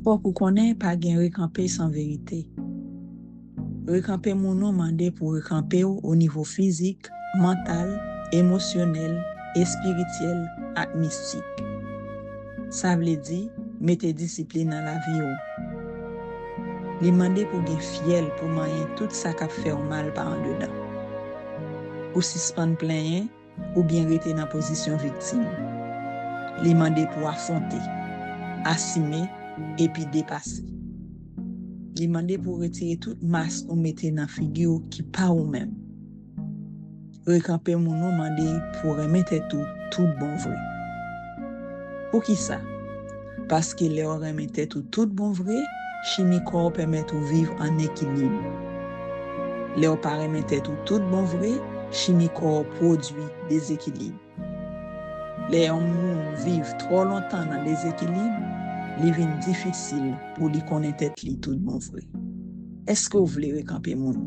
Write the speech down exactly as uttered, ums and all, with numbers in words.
Fòk ou konnen pa gen rekanpe san verite. Rekanpe moun ou mande pou rekanpe w o nivo fizik, mantal, emosyonèl, espirityèl ak mistik. Sa vle di, mete disiplin nan lavi w. Li mande pou gen fyèl pou manyen tout sa k ap fè w mal pa andedan. Pou sispann plenyen oubyen rete nan pozisyon viktim. Li mande pou afwonte, asime, epi depase. Li mande pou retire tout mask ou mete nan figi w ki pa ou menm. Rekanpe moun ou mande pou renmen tèt ou tout bon vre. Poukisa? Paske lè w renmen tèt ou tout bon vre, chimi kò w pèmèt ou viv an ekilib. Lè w pa renmen tèt ou tout bon vre, chimi kò w pwodui dezekilib. Lè yon moun viv twò lontan nan dezekilib, li vin difisil pou li konnen tèt li tout bon vre. Èske w vle rekanpe moun?